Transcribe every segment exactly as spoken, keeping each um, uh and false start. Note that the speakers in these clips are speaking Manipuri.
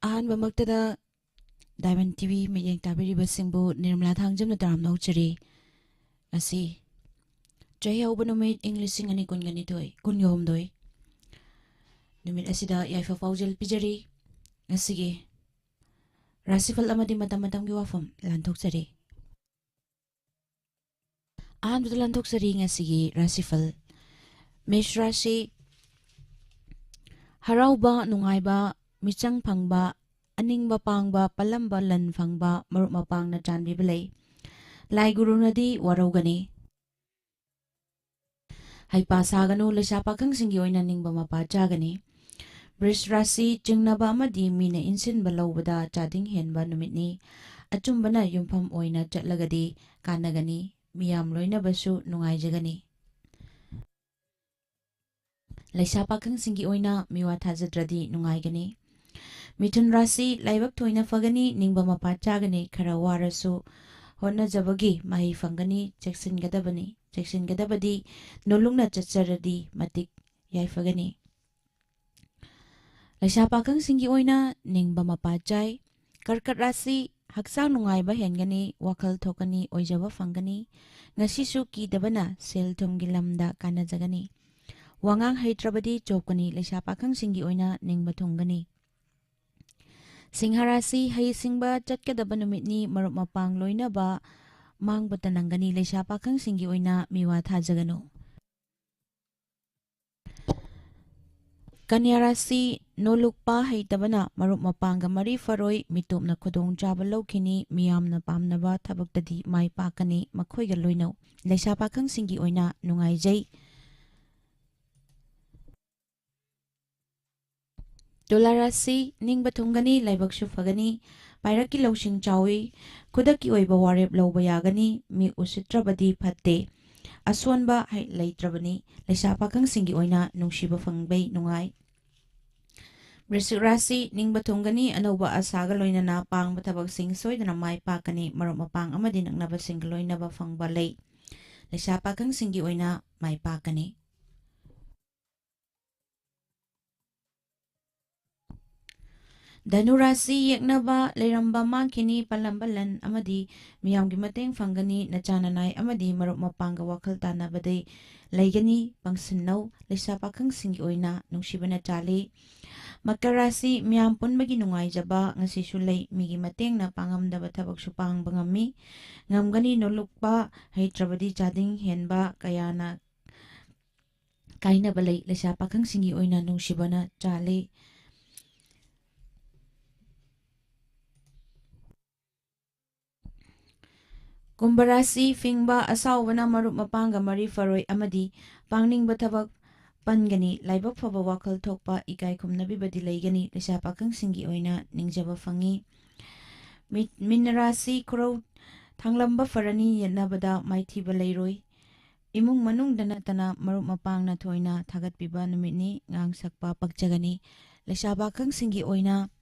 ꯑꯍꯥꯟꯕꯃꯛꯇꯗ Diamond T V ꯃꯤꯠꯌꯦꯡ ꯇꯥꯕꯤꯔꯤꯕꯁꯤꯡꯕꯨ ꯅꯤꯔꯃꯂꯥ ꯊꯥꯡꯖꯝꯅ ꯇꯔꯥꯝꯅ ꯑꯣꯛꯆꯔꯤ꯫ ꯉꯁꯤ ꯆꯩꯍꯧꯕ ꯅꯨꯃꯤꯠ, ꯏꯪ ꯂꯤꯁꯤꯡ ꯑꯅꯤ ꯀꯨꯟꯒ ꯅꯤꯊꯣꯏ, ꯀꯨꯟꯒ ꯍꯨꯝꯗꯣꯏ꯫ ꯅꯨꯃꯤꯠ ꯑꯁꯤꯗ ꯌꯥꯏꯐ ꯄꯥꯎꯖꯦꯜ ꯄꯤꯖꯔꯤ꯫ ꯉꯁꯤꯒꯤ ꯔꯥꯁꯤꯐꯜ ꯑꯃꯗꯤ ꯃꯇꯝ ꯃꯇꯝꯒꯤ ꯋꯥꯐꯝ ꯂꯥꯟꯊꯣꯛꯆꯔꯤ꯫ ꯑꯍꯥꯟꯕꯗ ꯂꯥꯟꯊꯣꯛꯆꯔꯤ ꯉꯁꯤꯒꯤ ꯔꯥꯁꯤꯐꯜ꯫ ꯃꯦꯁ ꯔꯥꯁꯤ, ꯍꯔꯥꯎꯕ, ꯅꯨꯡꯉꯥꯏꯕ, ꯃꯤꯆꯪ ꯐꯪꯕ, ꯑꯅꯤꯡꯕ ꯄꯥꯡꯕ, ꯄꯜꯂꯝꯕ ꯂꯟ ꯐꯪꯕ, ꯃꯔꯨꯞ ꯃꯄꯥꯡꯅ ꯆꯥꯟꯕꯤꯕ ꯂꯩ꯫ ꯂꯥꯏ ꯒꯨꯔꯨꯅꯗꯤ ꯋꯥꯔꯧꯒꯅꯤ꯫ ꯍꯩꯄꯥ ꯁꯥꯒꯅꯨ, ꯂꯩꯁꯥ ꯄꯥꯈꯪꯁꯤꯡꯒꯤ ꯑꯣꯏꯅ ꯅꯤꯡꯕ ꯃꯄꯥ ꯆꯥꯒꯅꯤ꯫ ꯕ꯭ꯔꯤꯁ ꯔꯥꯁꯤ, ꯆꯤꯡꯅꯕ ꯑꯃꯗꯤ ꯃꯤꯅ ꯏꯟꯁꯤꯟꯕ ꯂꯧꯕꯗ ꯆꯥꯗꯤꯡ ꯍꯦꯟꯕ ꯅꯨꯃꯤꯠꯅꯤ꯫ ꯑꯆꯨꯝꯕꯅ ꯌꯨꯝꯐꯝ ꯑꯣꯏꯅ ꯆꯠꯂꯒꯗꯤ ꯀꯥꯟꯅꯒꯅꯤ, ꯃꯤꯌꯥꯝ ꯂꯣꯏꯅꯕꯁꯨ ꯅꯨꯡꯉꯥꯏꯖꯒꯅꯤ꯫ ꯂꯩꯁꯥ ꯄꯥꯈꯪꯁꯤꯡꯒꯤ ꯑꯣꯏꯅ ꯃꯤꯋꯥ ꯊꯥꯖꯗ꯭ꯔꯗꯤ ꯅꯨꯡꯉꯥꯏꯒꯅꯤ꯫ ꯃꯤꯊꯨꯟ ꯔꯥꯁꯤ, ꯂꯥꯏꯕꯛ ꯊꯣꯏꯅ ꯐꯒꯅꯤ, ꯅꯤꯡꯕ ꯃꯄꯥ ꯆꯥꯒꯅꯤ, ꯈꯔ ꯋꯥꯔꯁꯨ ꯍꯣꯠꯅꯖꯕꯒꯤ ꯃꯍꯩ ꯐꯪꯒꯅꯤ, ꯆꯦꯛꯁꯤꯟꯒꯗꯕꯅꯤ, ꯆꯦꯛꯁꯤꯟꯒꯗꯕꯗꯤ ꯅꯣꯂꯨꯛꯅ ꯆꯠꯆꯔꯗꯤ ꯃꯇꯤꯛ ꯌꯥꯏꯐꯒꯅꯤ꯫ ꯂꯩꯁꯥ ꯄꯥꯈꯪꯁꯤꯡꯒꯤ ꯑꯣꯏꯅ ꯅꯤꯡꯕ ꯃꯄꯥ ꯆꯥꯏ꯫ ꯀꯔꯀꯠ ꯔꯥꯁꯤ, ꯍꯛꯆꯥꯡ ꯅꯨꯡꯉꯥꯏꯕ ꯍꯦꯟꯒꯅꯤ, ꯋꯥꯈꯜ ꯊꯣꯛꯀꯅꯤ, ꯑꯣꯏꯖꯕ ꯐꯪꯒꯅꯤ꯫ ꯉꯁꯤꯁꯨ ꯀꯤꯗꯕꯅ ꯁꯦꯜ ꯊꯨꯝꯒꯤ ꯂꯝꯗ ꯀꯥꯟꯅꯖꯒꯅꯤ꯫ ꯋꯥꯉꯥꯡ ꯍꯩꯇ꯭ꯔꯕꯗꯤ ꯆꯣꯞꯀꯅꯤ, ꯂꯩꯁꯥ ꯄꯥꯈꯪꯁꯤꯡꯒꯤ ꯑꯣꯏꯅ ꯅꯤꯡꯕ ꯊꯨꯡꯒꯅꯤ꯫ ꯁꯤꯡꯍ ꯔꯥꯁꯤ, ꯍꯩꯁꯤꯡꯕ ꯆꯠꯀꯗꯕ ꯅꯨꯃꯤꯠꯅꯤ, ꯃꯔꯨꯞ ꯃꯄꯥꯡ ꯂꯣꯏꯅꯕ ꯃꯥꯡꯕꯇ ꯅꯪꯒꯅꯤ, ꯂꯩꯁꯥ ꯄꯥꯈꯪꯁꯤꯡꯒꯤ ꯑꯣꯏꯅ ꯃꯤꯋꯥ ꯊꯥꯖꯒꯅꯨ꯫ ꯀꯟꯌꯥ ꯔꯥꯁꯤ, ꯅꯣꯂꯨꯛꯄ ꯍꯩꯇꯕꯅ ꯃꯔꯨꯞ ꯃꯄꯥꯡꯒ ꯃꯔꯤ ꯐꯔꯣꯏ, ꯃꯤꯇꯣꯞꯅ ꯈꯨꯗꯣꯡꯆꯥꯕ ꯂꯧꯈꯤꯅꯤ, ꯃꯤꯌꯥꯝꯅ ꯄꯥꯝꯅꯕ ꯊꯕꯛꯇꯗꯤ ꯃꯥꯏ ꯄꯥꯛꯀꯅꯤ, ꯃꯈꯣꯏꯒ ꯂꯣꯏꯅꯧ꯫ ꯂꯩꯁꯥ ꯄꯥꯈꯪꯁꯤꯡꯒꯤ ꯑꯣꯏꯅ ꯅꯨꯡꯉꯥꯏꯖꯩ꯫ ꯇꯨꯂꯥ ꯔꯥꯁꯤ, ꯅꯤꯡꯕ ꯊꯨꯡꯒꯅꯤ, ꯂꯥꯏꯕꯛꯁꯨ ꯐꯒꯅꯤ, ꯄꯥꯏꯔꯛꯀꯤ ꯂꯧꯁꯤꯡ ꯆꯥꯎꯏ, ꯈꯨꯗꯛꯀꯤ ꯑꯣꯏꯕ ꯋꯥꯔꯦꯞ ꯂꯧꯕ ꯌꯥꯒꯅꯤ, ꯃꯤ ꯎꯁꯤꯠꯇ꯭ꯔꯕꯗꯤ ꯐꯠꯇꯦ, ꯑꯁꯣꯟꯕ ꯍꯩ ꯂꯩꯇ꯭ꯔꯕꯅꯤ, ꯂꯩꯁꯥ ꯄꯥꯈꯪꯁꯤꯡꯒꯤ ꯑꯣꯏꯅ ꯅꯨꯡꯁꯤꯕ ꯐꯪꯕꯩ ꯅꯨꯡꯉꯥꯏ꯫ ꯕ꯭ꯔꯤꯁꯤꯛ ꯔꯥꯁꯤ, ꯅꯤꯡꯕ ꯊꯨꯡꯒꯅꯤ, ꯑꯅꯧꯕ ꯑꯁꯥꯒ ꯂꯣꯏꯅꯅ ꯄꯥꯡꯕ ꯊꯕꯛꯁꯤꯡ ꯁꯣꯏꯗꯅ ꯃꯥꯏ ꯄꯥꯛꯀꯅꯤ, ꯃꯔꯨꯞ ꯃꯄꯥꯡ ꯑꯃꯗꯤ ꯅꯛꯅꯕꯁꯤꯡꯒ ꯂꯣꯏꯅꯕ ꯐꯪꯕ ꯂꯩ, ꯂꯩꯁꯥ ꯄꯥꯈꯪꯁꯤꯡꯒꯤ ꯑꯣꯏꯅ ꯃꯥꯏ ꯄꯥꯛꯀꯅꯤ꯫ ꯙꯅꯨ ꯔꯥꯁꯤ ꯌꯦꯛꯅꯕ ꯂꯩꯔꯝꯕ ꯃꯥꯡꯈꯤꯅꯤ꯫ ꯄꯜꯂꯝꯕ ꯂꯟ ꯑꯃꯗꯤ ꯃꯤꯌꯥꯝꯒꯤ ꯃꯇꯦꯡ ꯐꯪꯒꯅꯤ꯫ ꯅꯆꯥ ꯅꯅꯥꯏ ꯑꯃꯗꯤ ꯃꯔꯨꯞ ꯃꯄꯥꯡꯒ ꯋꯥꯈꯜ ꯇꯥꯟꯅꯕꯗꯩ ꯂꯩꯒꯅꯤ꯫ ꯄꯪꯁꯤꯟꯅꯧ꯫ ꯂꯩꯁꯥ ꯄꯥꯈꯪꯁꯤꯡꯒꯤ ꯑꯣꯏꯅ ꯅꯨꯡꯁꯤꯕꯅ ꯆꯥꯜꯂꯤ꯫ ꯃꯀꯔ ꯔꯥꯁꯤ ꯃꯤꯌꯥꯝ ꯄꯨꯟꯕꯒꯤ ꯅꯨꯡꯉꯥꯏꯖꯕ ꯉꯁꯤꯁꯨ ꯂꯩ꯫ ꯃꯤꯒꯤ ꯃꯇꯦꯡꯅ ꯄꯥꯡꯉꯝꯗꯕ ꯊꯕꯛꯁꯨ ꯄꯥꯡꯕ ꯉꯝꯃꯤ꯫ ꯉꯝꯒꯅꯤ ꯅꯣꯂꯨꯛꯄ, ꯍꯩꯇ꯭ꯔꯕꯗꯤ ꯆꯥꯗꯤꯡ ꯍꯦꯟꯕ ꯀꯌꯥꯅ ꯀꯥꯏꯅꯕ ꯂꯩ꯫ ꯂꯩꯁꯥ ꯄꯥꯈꯪꯁꯤꯡꯒꯤ ꯑꯣꯏꯅ ꯅꯨꯡꯁꯤꯕꯅ ꯆꯥꯜꯂꯤ꯫ ꯀꯨꯝꯚ ꯔꯥꯁꯤ ꯐꯤꯡꯕ ꯑꯁꯥꯎꯕꯅ ꯃꯔꯨꯞ ꯃꯄꯥꯡꯒ ꯃꯔꯤ ꯐꯔꯣꯏ ꯑꯃꯗꯤ ꯄꯥꯡꯅꯤꯡꯕ ꯊꯕꯛ ꯄꯟꯒꯅꯤ꯫ ꯂꯥꯏꯕꯛ ꯐꯕ ꯋꯥꯈꯜ ꯊꯣꯛꯄ ꯏꯀꯥꯏ ꯈꯨꯝꯅꯕꯤꯕꯗꯤ ꯂꯩꯒꯅꯤ꯫ ꯂꯩꯁꯥ ꯄꯥꯈꯪꯁꯤꯡꯒꯤ ꯑꯣꯏꯅ ꯅꯤꯡꯖꯕ ꯐꯪꯉꯤ꯫ ꯃꯤ-, ꯃꯤꯟ ꯔꯥꯁꯤ ꯈꯨꯔꯧ ꯊꯥꯡꯂꯝꯕ ꯐꯔꯅꯤ꯫ ꯌꯦꯠꯅꯕꯗ ꯃꯥꯏꯊꯤꯕ ꯂꯩꯔꯣꯏ꯫ ꯏꯃꯨꯡ ꯃꯅꯨꯡꯗ ꯅꯠꯇꯅ ꯃꯔꯨꯞ ꯃꯄꯥꯡꯅ ꯊꯣꯏꯅ ꯊꯥꯒꯠꯄꯤꯕ ꯅꯨꯃꯤꯠꯅꯤ꯫ ꯉꯥꯡ ꯁꯛꯄ ꯄꯛꯆꯒꯅꯤ꯫ ꯂꯩꯁꯥ ꯄꯥꯈꯪꯁꯤꯡꯒꯤ ꯑꯣꯏꯅ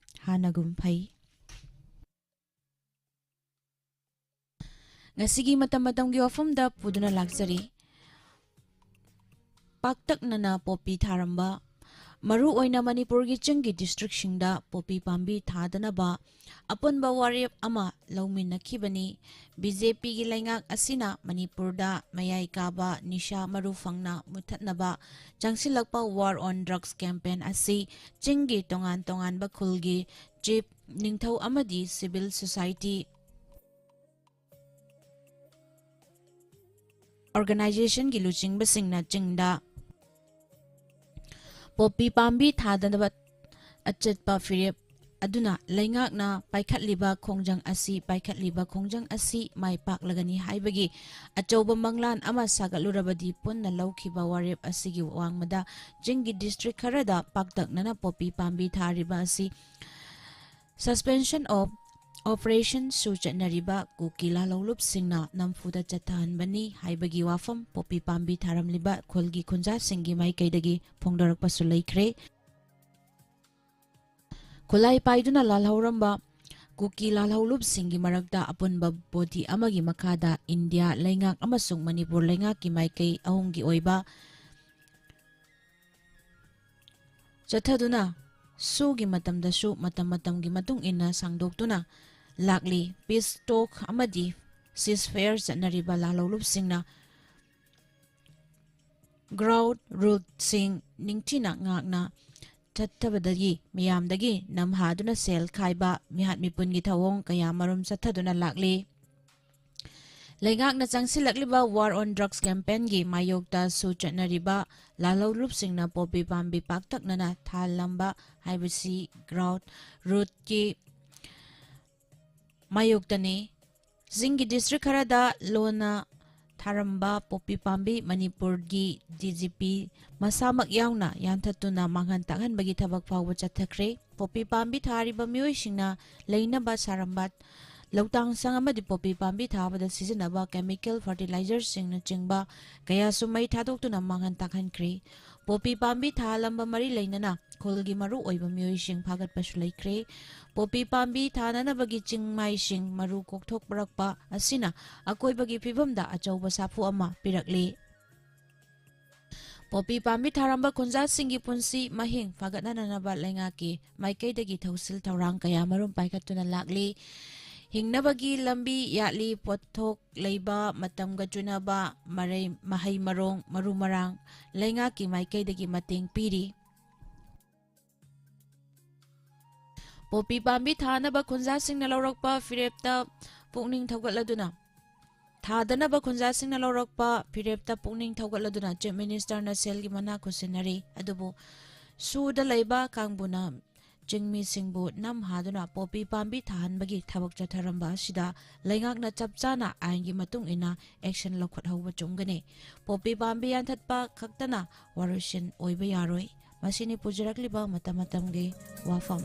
ꯍꯥꯟꯅꯒꯨꯝ ꯐꯩ꯫ ꯉꯁꯤꯒꯤ ꯃꯇꯝ ꯃꯇꯝꯒꯤ ꯋꯥꯐꯝꯗ ꯄꯨꯗꯨꯅ ꯂꯥꯛꯆꯔꯤ꯫ ꯄꯥꯛꯇꯛꯅꯅ ꯄꯣꯄꯤ ꯊꯥꯔꯝꯕ꯫ ꯃꯔꯨ ꯑꯣꯏꯅ ꯃꯅꯤꯄꯨꯔꯒꯤ ꯆꯤꯡꯒꯤ ꯗꯤꯁꯇ꯭ꯔꯤꯛꯁꯤꯡꯗ ꯄꯣꯄꯤ ꯄꯥꯝꯕꯤ ꯊꯥꯗꯅꯕ ꯑꯄꯨꯟꯕ ꯋꯥꯔꯦꯞ ꯑꯃ ꯂꯧꯃꯤꯟꯅꯈꯤꯕꯅꯤ꯫ ꯕꯤ ꯖꯦ ꯄꯤꯒꯤ ꯂꯩꯉꯥꯛ ꯑꯁꯤꯅ ꯃꯅꯤꯄꯨꯔꯗ ꯃꯌꯥꯏ ꯀꯥꯕ ꯅꯤꯁꯥ ꯃꯔꯨ ꯐꯪꯅ ꯃꯨꯠꯊꯠꯅꯕ ꯆꯪꯁꯤꯜꯂꯛꯄ War on Drugs campaign ꯑꯁꯤ ꯆꯤꯡꯒꯤ ꯇꯣꯉꯥꯟ ꯇꯣꯉꯥꯟꯕ ꯈꯨꯜꯒꯤ ꯆꯤꯐ, ꯅꯤꯡꯊꯧ ꯑꯃꯗꯤ ꯁꯤꯚꯤꯜ ꯁꯣꯁꯥꯏꯇꯤ ꯑꯣꯔꯒꯅꯥꯏꯖꯦꯁꯟꯒꯤ ꯂꯨꯆꯤꯡꯕꯁꯤꯡꯅ ꯆꯤꯡꯗ ꯄꯣꯄꯤ ꯄꯥꯝꯕꯤ ꯊꯥꯗꯅꯕ ꯑꯆꯦꯠꯄ ꯐꯤꯔꯦꯞ ꯑꯗꯨꯅ ꯂꯩꯉꯥꯛꯅ ꯄꯥꯏꯈꯠꯂꯤꯕ ꯈꯣꯡꯖꯪ ꯑꯁꯤ, ꯄꯥꯏꯈꯠꯂꯤꯕ ꯈꯣꯡꯖꯪ ꯑꯁꯤ ꯃꯥꯏ ꯄꯥꯛꯂꯒꯅꯤ ꯍꯥꯏꯕꯒꯤ ꯑꯆꯧꯕ ꯃꯪꯂꯥꯟ ꯑꯃ ꯁꯥꯒꯠꯂꯨꯔꯕꯗꯤ, ꯄꯨꯟꯅ ꯂꯧꯈꯤꯕ ꯋꯥꯔꯦꯞ ꯑꯁꯤꯒꯤ ꯋꯥꯡꯃꯗ ꯆꯤꯡꯒꯤ ꯗꯤꯁꯇ꯭ꯔꯤꯛ ꯈꯔꯗ ꯄꯥꯛꯇꯛꯅꯅ ꯄꯣꯄꯤ ꯄꯥꯝꯕꯤ ꯊꯥꯔꯤꯕ ꯑꯁꯤ Suspension of Operation ꯁꯨ ꯆꯠꯅꯔꯤꯕ ꯀꯨꯀꯤ ꯂꯥꯜꯍꯧꯂꯨꯞꯁꯤꯡꯅ ꯅꯝꯐꯨꯗ ꯆꯠꯊꯍꯟꯕꯅꯤ ꯍꯥꯏꯕꯒꯤ ꯋꯥꯐꯝ ꯄꯣꯄꯤ ꯄꯥꯝꯕꯤ ꯊꯥꯔꯝꯂꯤꯕ ꯈꯨꯜꯒꯤ ꯈꯨꯟꯖꯥꯁꯤꯡꯒꯤ ꯃꯥꯏꯀꯩꯗꯒꯤ ꯐꯣꯡꯗꯣꯔꯛꯄꯁꯨ ꯂꯩꯈ꯭ꯔꯦ꯫ ꯈꯨꯠꯂꯥꯏ ꯄꯥꯏꯗꯨꯅ ꯂꯥꯜꯍꯧꯔꯝꯕ ꯀꯨꯀꯤ ꯂꯥꯜꯍꯧꯂꯨꯞꯁꯤꯡꯒꯤ ꯃꯔꯛꯇ ꯑꯄꯨꯟꯕ ꯕꯣꯗꯤ ꯑꯃꯒꯤ ꯃꯈꯥꯗ ꯏꯟꯗꯤꯌꯥ ꯂꯩꯉꯥꯛ ꯑꯃꯁꯨꯡ ꯃꯅꯤꯄꯨꯔ ꯂꯩꯉꯥꯛꯀꯤ ꯃꯥꯏꯀꯩ ꯑꯍꯨꯝꯒꯤ ꯑꯣꯏꯕ ꯆꯠꯊꯗꯨꯅ ꯁꯨꯒꯤ ꯃꯇꯝꯗꯁꯨ ꯃꯇꯝ ꯃꯇꯝꯒꯤ ꯃꯇꯨꯡ ꯏꯟꯅ ꯁꯥꯡꯗꯣꯛꯇꯨꯅ ꯂꯥꯛꯂꯤ꯫ Peace talk ꯑꯃꯗꯤ ceasefire ꯆꯠꯅꯔꯤꯕ ꯂꯥꯜꯍꯧꯂꯨꯞꯁꯤꯡꯅ ground rootꯁꯤꯡ ꯅꯤꯡꯊꯤꯅ ꯉꯥꯛꯅ ꯆꯠꯊꯕꯗꯒꯤ ꯃꯤꯌꯥꯝꯗꯒꯤ ꯅꯝꯍꯥꯗꯨꯅ ꯁꯦꯜ ꯈꯥꯏꯕ, ꯃꯤꯍꯥꯠ ꯃꯤꯄꯨꯟꯒꯤ ꯊꯧꯑꯣꯡ ꯀꯌꯥ ꯃꯔꯨꯝ ꯆꯠꯊꯗꯨꯅ ꯂꯥꯛꯂꯤ꯫ ꯂꯩꯉꯥꯛꯅ ꯆꯪꯁꯤꯜꯂꯛꯂꯤꯕ War on Drugs campaignꯒꯤ ꯃꯥꯌꯣꯛꯇꯁꯨ ꯆꯠꯅꯔꯤꯕ ꯂꯥꯜꯍꯧꯂꯨꯞꯁꯤꯡꯅ ꯄꯣꯄꯤ ꯄꯥꯝꯕꯤ ꯄꯥꯛꯇꯛꯅꯅ ꯊꯥꯍꯜꯂꯝꯕ ꯍꯥꯏꯕꯁꯤ ground rootꯀꯤ ꯃꯥꯌꯣꯛꯇꯅꯤ꯫ ꯆꯤꯡꯒꯤ district ꯈꯔꯗ ꯂꯣꯟꯅ ꯊꯥꯔꯝꯕ ꯄꯣꯄꯤ ꯄꯥꯝꯕꯤ ꯃꯅꯤꯄꯨꯔꯒꯤ DGP ꯃꯁꯥꯃꯛ ꯌꯥꯎꯅ ꯌꯥꯟꯊꯠꯇꯨꯅ ꯃꯥꯡꯍꯟ ꯇꯥꯛꯍꯟꯕꯒꯤ ꯊꯕꯛ ꯐꯥꯎꯕ ꯆꯠꯊꯈ꯭ꯔꯦ꯫ ꯄꯣꯄꯤ ꯄꯥꯝꯕꯤ ꯊꯥꯔꯤꯕ ꯃꯤꯑꯣꯏꯁꯤꯡꯅ ꯂꯩꯅꯕ ꯁꯥꯔꯝꯕ ꯂꯧꯇꯥꯡ ꯁꯪ ꯑꯃꯗꯤ ꯄꯣꯄꯤ ꯄꯥꯝꯕꯤ ꯊꯥꯕꯗ ꯁꯤꯖꯤꯟꯅꯕ chemical fertilizerꯁꯤꯡꯅꯆꯤꯡꯕ ꯀꯌꯥꯁꯨ ꯃꯩ ꯊꯥꯗꯣꯛꯇꯨꯅ ꯃꯥꯡꯍꯟ ꯇꯥꯛꯍꯟꯈ꯭ꯔꯦ꯫ ꯄꯣꯄꯤ ꯄꯥꯝꯕꯤ ꯊꯥꯍꯜꯂꯝꯕ ꯃꯔꯤ ꯂꯩꯅꯅ ꯈꯨꯜꯒꯤ ꯃꯔꯨ ꯑꯣꯏꯕ ꯃꯤꯑꯣꯏꯁꯤꯡ ꯐꯥꯒꯠꯄꯁꯨ ꯂꯩꯈ꯭ꯔꯦ꯫ ꯄꯣꯄꯤ ꯄꯥꯝꯕꯤ ꯊꯥꯅꯅꯕꯒꯤ ꯆꯤꯡꯃꯥꯏꯁꯤꯡ ꯃꯔꯨ ꯀꯣꯛꯊꯣꯛꯄꯔꯛꯄ ꯑꯁꯤꯅ ꯑꯀꯣꯏꯕꯒꯤ ꯐꯤꯕꯝꯗ ꯑꯆꯧꯕ ꯁꯥꯐꯨ ꯑꯃ ꯄꯤꯔꯛꯂꯤ꯫ ꯄꯣꯄꯤ ꯄꯥꯝꯕꯤ ꯊꯥꯔꯝꯕ ꯈꯨꯟꯖꯥꯁꯤꯡꯒꯤ ꯄꯨꯟꯁꯤ ꯃꯍꯤꯡ ꯐꯒꯠꯅꯅꯕ ꯂꯩꯉꯥꯛꯀꯤ ꯃꯥꯏꯀꯩꯗꯒꯤ ꯊꯧꯁꯤꯜ ꯊꯧꯔꯥꯡ ꯀꯌꯥ ꯃꯔꯨꯝ ꯄꯥꯏꯈꯠꯇꯨꯅ ꯂꯥꯛꯂꯤ꯫ ꯍꯤꯡꯅꯕꯒꯤ ꯂꯝꯕꯤ ꯌꯥꯠꯂꯤ, ꯄꯣꯠꯊꯣꯛ ꯂꯩꯕ, ꯃꯇꯝꯒ ꯆꯨꯅꯕ ꯃꯔꯩ-, ꯃꯍꯩ ꯃꯔꯣꯡ, ꯃꯔꯨ ꯃꯔꯥꯡ ꯂꯩꯉꯥꯛꯀꯤ ꯃꯥꯏꯀꯩꯗꯒꯤ ꯃꯇꯦꯡ ꯄꯤꯔꯤ꯫ ꯄꯣꯄꯤ ꯄꯥꯝꯕꯤ ꯊꯥꯅꯕ ꯈꯨꯟꯖꯥꯁꯤꯡꯅ ꯂꯧꯔꯛꯄ ꯐꯤꯔꯦꯞꯇ ꯄꯨꯛꯅꯤꯡ ꯊꯧꯒꯠꯂꯗꯨꯅ, ꯊꯥꯗꯅꯕ ꯈꯨꯟꯖꯥꯁꯤꯡꯅ ꯂꯧꯔꯛꯄ ꯐꯤꯔꯦꯞꯇ ꯄꯨꯛꯅꯤꯡ ꯊꯧꯒꯠꯂꯗꯨꯅ Chief Ministerꯅ ꯁꯦꯜꯒꯤ ꯃꯅꯥ ꯈꯨꯠꯁꯤꯟꯅꯔꯤ꯫ ꯑꯗꯨꯕꯨ ꯁꯨꯗ ꯂꯩꯕ ꯀꯥꯡꯕꯨꯅ ꯆꯤꯡꯃꯤꯁꯤꯡꯕꯨ ꯅꯝꯍꯥꯗꯨꯅ ꯄꯣꯄꯤ ꯄꯥꯝꯕꯤ ꯊꯥꯍꯟꯕꯒꯤ ꯊꯕꯛ ꯆꯠꯊꯔꯝꯕ ꯑꯁꯤꯗ ꯂꯩꯉꯥꯛꯅ ꯆꯞ ꯆꯥꯅ ꯑꯥꯏꯟꯒꯤ ꯃꯇꯨꯡ ꯏꯟꯅ action ꯂꯧꯈꯠꯍꯧꯕ ꯆꯨꯝꯒꯅꯤ꯫ ꯄꯣꯄꯤ ꯄꯥꯝꯕꯤ ꯌꯥꯟꯊꯠꯄ ꯈꯛꯇꯅ ꯋꯥꯔꯣꯏꯁꯤꯟ ꯑꯣꯏꯕ ꯌꯥꯔꯣꯏ꯫ ꯃꯁꯤꯅꯤ ꯄꯨꯖꯔꯛꯂꯤꯕ ꯃꯇꯝ ꯃꯇꯝꯒꯤ ꯋꯥꯐꯝ꯫